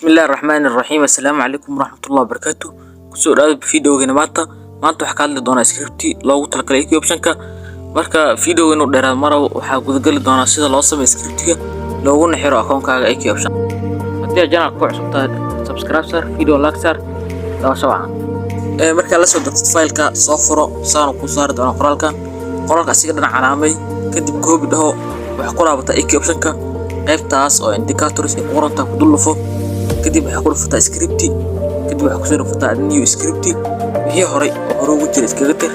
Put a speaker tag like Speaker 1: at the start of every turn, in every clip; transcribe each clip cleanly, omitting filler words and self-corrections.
Speaker 1: Bismillahi Raxmaani Raxiim. Assalaamu calaykum waraxmatullahi wabarakaatu. Kusoo dhawaada videogeena maanta. Maanta waxaa ka hadli doonaa script loogu talagalay IQ Optionka. Marka videoga inuu dheeraado marabo, waxaa gudagali doonaa sida loo sameeyo scriptiga looguna xiro akoonkaaga IQ Option. Haddii aad channelka ku cusub tahay, subscribe saar, video like saar, daawasho wacan. Markaa la soo degtid fileka, soo furo, saanu kuu saari doonaa qoraalkan. Qoraalka asiga dhinac calaamay, kadib copy dhaho. Waxaa ku laabataa IQ Optionka, qaybtaas oo indicators ay ku qoran tahay ku dul dhufo. Kadib waxaa ku dhufataa script, kadib waxaa kusoo dhufataa new script. Wixii horay oo hore ugu jira iskaga tir,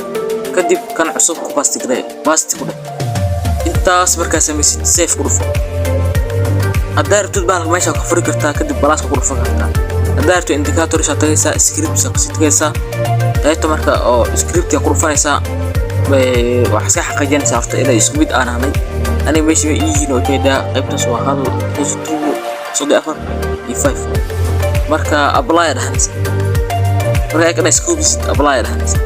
Speaker 1: kadib kan cusub ku paste garee, paste ku dheh. Intaas markaa samaysid, save ku dhufo. Haddaa rabtid, bahalka meesha ka furi kartaa, kadib plus-ka ku dhufan kartaa. Haddaa rabtid, indicators aad tagaysaa, scripts aad kasii tagaysaa. Qaybta marka oo script ku dhufanaysaa, waxaa iska xaqiijinaysaa horta inay isku mid aan ahnay. Aniga meesha ma yihiin oo ujeedaa, qaybtaas waa 1, 2, 34 iyo 5. Marka apply aad dhahanaysa. Marka ay kana iska hubisid, apply aad dhahanaysa.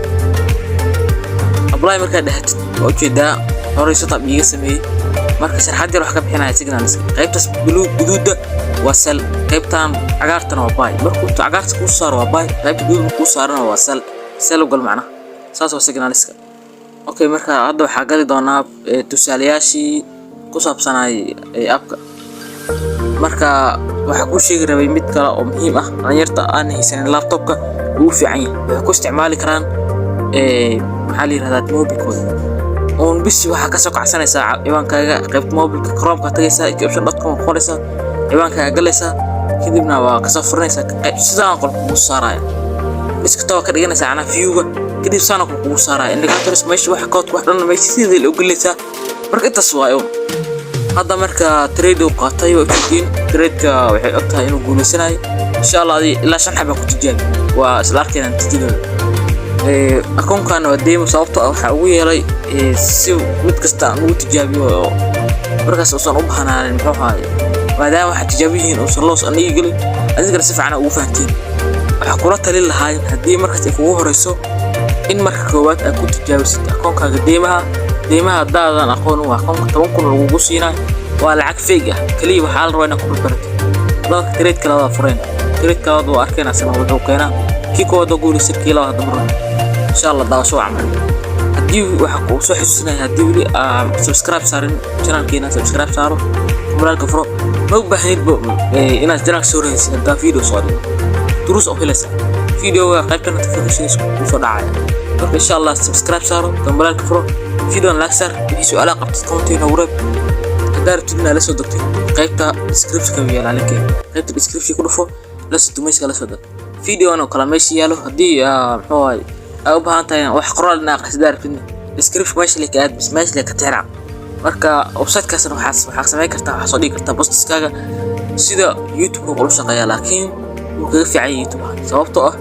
Speaker 1: Apply markaad dhahatid, waa ujeedaa horay setup iiga sameeyey. Marka sharxaad yar wax ka bixinaya signals. Qaybtaas blue guduuda waa sell, qaybtan cagaartana waa buy. Markuu cagaarta kuu saaro waa buy, qaybta guduuda kuu saarana waa sell. Sell u gal macnaha, saas waa signalska. Okay, marka hadda waxaa gali doonaa tusaalayaashii ku saabsanay appka. Marka waxaa kuu sheegi rabay mid kale oo muhiim ah. Dhalinyarta aan haysanin laptopka wuu fiican yahay, waxay ku isticmaali karaan, maxaa la yirahdaa, mobilkooda uun bis. Waxaa kasoo kacsanaysaa ciwaankaaga qaybta mobilka, Chromeka tagaysaa, iqoption.com ku qoraysaa, ciwaankaaga galaysaa, kadibna waa kasoo furanaysaa. Qayb sidaan qol kugu saaraya, desktop ka dhiganaysaa, macnaha viewga, kadib saana kugu saaraya indicators meesha, waxa code wax dhan meesha sidii la ogolaysaa. Marka intaas waa uun. Hadda marka trade uu qaatay, waa ujeediin, trade-ka waxay og tahay inuu guuleysanayo insha Allah. Adi ilaa shan xaba ku tijaabi, waa isla arkayna natiijadooda. Akoonkan waa demo, sababtoo ah waxaa ugu yeelay si mid kasta aan ugu tijaabiyo oo markaas uusan u bahnaanin, muxuu ahaay, maadaama waxaa tijaabi yihiin uusan loss aniga gelin, adigana si fiican ugu fahantiin. Waxaa kula talin lahaay, haddii markaas ay kugu horeyso, in marka koowaad aad ku tijaabisid akoonkaaga demoha. Demoha haddaadan aqoon, waa akoonka 10,000 lagugu siinayo, waa lacag fake ah. Kaliya waxaa la rabaa inaad ku barbaratid. Marka trade labaad fureen, trade labaad waa arkayna asana wuxuu keenaa. Kii koowaad oo guulaysan, kii labaad hadda marwada insha Allah. Daawasho waa camal. Haddii waxaa kuu soo xasuusinaya, haddii weli aa subscribe saarin channelkeena, subscribe saaro, gambaleelka furo. Ma u baahnidba inaad channelka soo raadsid. Haddaa video soo dhigo, duruus oo helaysa videoga qaybta notifications kuu soo dhacaya. Marka insha Allah subscribe saaro, gambaleelka furo, videon like saar. Wixii su'aalaha qabtid, comment noogu reeb. Haddaa rabtid inaad la soo degtid, qaybta description ka yaala linkeega. Qaybta description ku dhufo, la soo dumayska, la soo deg. Videogan oo kale meesha yaalo. Haddii muxuu ahay aa u baahan tahay wax qoraal inaad akhrisid rabtid, description meesha link aad bis, meesha link ka tixraac. Marka website-kaasna waxaa samayn kartaa, waxaa soo dhigi kartaa postiskaaga sida YouTube-ka ula shaqeeya, laakiin wuu kaga fiican yahay YouTube, sababtoo ah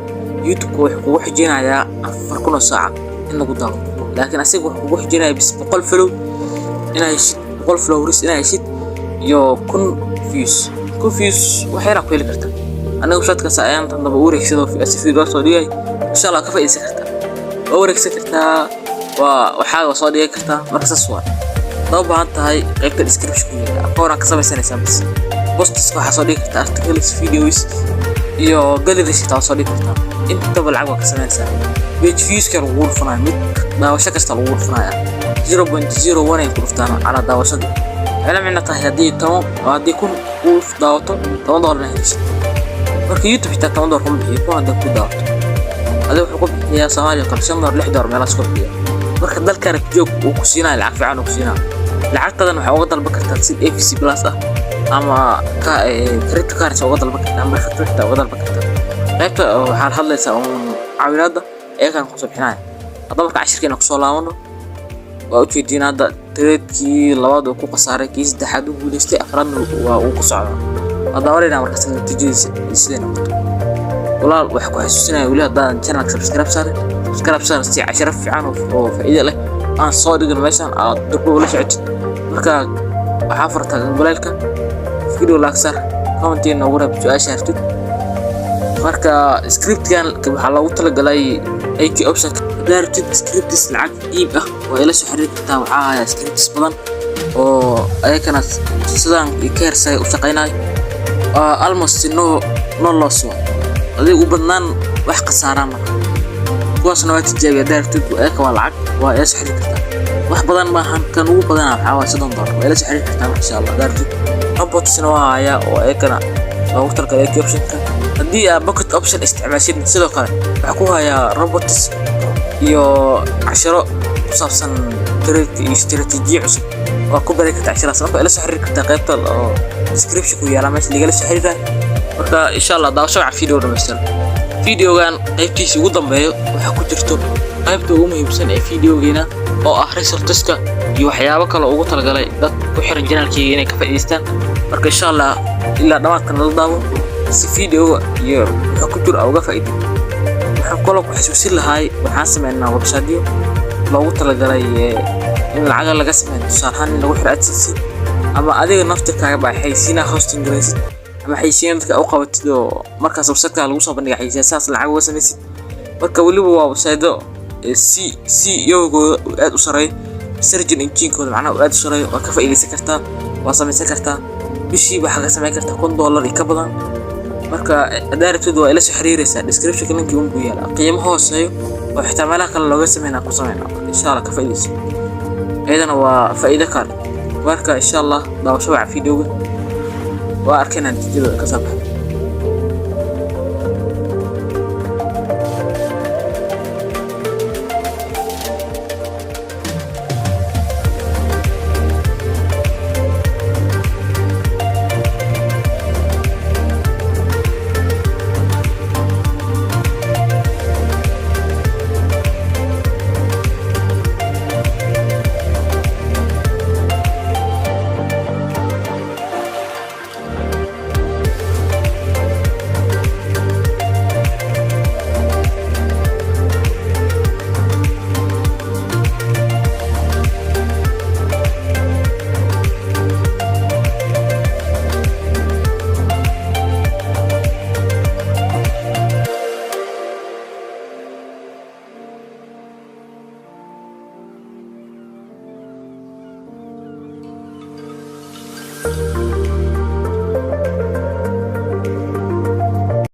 Speaker 1: YouTube-ka wuxuu kugu xijinayaa 4000 oo saaca in lagu daawo, laakiin asiga wuxuu kugu xijinayaa bis 100 follow inaa heshid, 100 followers inaa heshid iyo 1000 views. 1000 views wax yaraa ku heli kartaa. Aniga website-kaas ayaan tan daba u wareegsado si video soo dhigay. Insha Allah ka faa'iideysan kartaa, waa wareegsan kartaa, waa waxaaga soo dhigi kartaa. Marka saas waa. Haddaa u baahan tahay, qaybta description ku yaala akoon ka samaysanaysaa bis. Postiska waxaa soo dhigi kartaa articles, videos iyo galleries xitaa waa soo dhigi kartaa. Intaba lacag waa ka samaynaysaa. Page viewska lagu dhufanaya, mid daawasho kasta lagu dhufanaya 0.01 ay ku dhuftaan calaa daawashadii. Waxay la micno tahay haddii 10, haddii 1000 uu daawato, $10 inaad heshid. Marka YouTube xitaa $10 kuma bixiyo 1000 haddaad ku daawato. Adiga wuxuu ku bixiyaa Soomaaliya kale $5, $6 meelahaas ku bixiya. Marka dalka rabti joog, uu ku siinaya lacag fiican uu ku siinaya. Lacagtadan waxaa uga dalban kartaa si AVC Plus ah ama ka cryptocurrency uga dalban kartaa ama crypto xitaa uga dalban kartaa. Qaybta waxaad hadlaysaa uun caawinaadda iyagan kusoo bixinaya. Hadda marka cashirkeena kusoo laabano, waa ujeediin hadda trade-kii labaad uu ku khasaaray, kii saddexaad uu guuleystay, afraadna waa uu ku socdaa. Waa daawanayna markaas natiijadiisa iyo siday noqoto. Walaal, waxaa ku xasuusinaya, weli haddaadan channelka subscribe saarin, subscribe saar, si casharo fiican oo faa'iido leh aan soo dhigin meeshan aad durba ula socotid. Marka waxaa furtaa gambaleelka, video like saar, comment noogu reeb su-aasha hartid. Marka scriptkan waxaa loogu talagalay IQ Option. Haddaa rabtid scripts lacag iib ah, waa ila soo xiriiri kartaa. Waxaa hayaa scripts badan oo ayakana sidaan ka hersay u shaqeynayo. Waa almost no loss, waa adiga u badnaan wax khasaaraan. Marka kuwaasna waa tijaabiya haddaa rabtid. Eeka waa lacag, waa ila soo xiriiri kartaa. Wax badan maahan, kan ugu badanaa waxaa waa $30. Waa ila soo xiriiri kartaa insha Allah haddaa rabtid. Robotsna waa hayaa oo eekana loogu talagalay IQ Optionka. Haddii aad Pocket Option isticmaashid, sidoo kale waxaa ku hayaa robots iyo casharo ku saabsan trade iyo istiraatiijiyo cusub. Waa ku bari kartaa casharaas. Marka ila soo xiriiri kartaa qaybta oo description ku yaala, meesha ligala soo xiriiraya. Marka insha Allah daawasho wacan video dhammaystiran. Videogan qaybtiisa ugu dambeeyo waxaa ku jirto qaybta ugu muhiimsan ee videogeena oo ah resultska iyo waxyaabo kale ugu talagalay dad ku xiran channelkayga inay ka faa'iidaystaan. Marka insha Allah ilaa dhammaadka nala daawo si videoga iyo waxa ku jiro aa uga faa'iido. Waxaan kaloo ku xasuusin lahaay, waxaan sameynaa websiteyo loogu talagalay in lacaga laga sameeyo. Tusaale ahaan, in lagu xiro AdSense ama adiga naftirkaaga baa xayeysiinaha hosting garaysid ama xayeysiin dadka u qabatid oo markaas websiteka lagu soo bandhiga xayeysiin, saas lacag uga samaysid. Marka weliba waa websiteyo SEO-gooda uu aad u sareeyo, search engine-kooda macnaha uu aad u sareeyo. Waa ka faa'iidaysan kartaa, waa samaysan kartaa. Bishii waxaa ka samayn kartaa $1000 iyo ka badan. Marka haddaa rabtid, waa ila soo xiriiraysaa. Descriptionka linkii un buu yaalaa. Qiimo hooseeyo oo xitaa meelaha kale looga sameynaa ku sameynaa. Insha Allah ka faa'iidayso, iyadana waa faa'iido kale. Marka insha Allah daawasho waca videoga, waa arkaynaa natiijada ka soo baxda.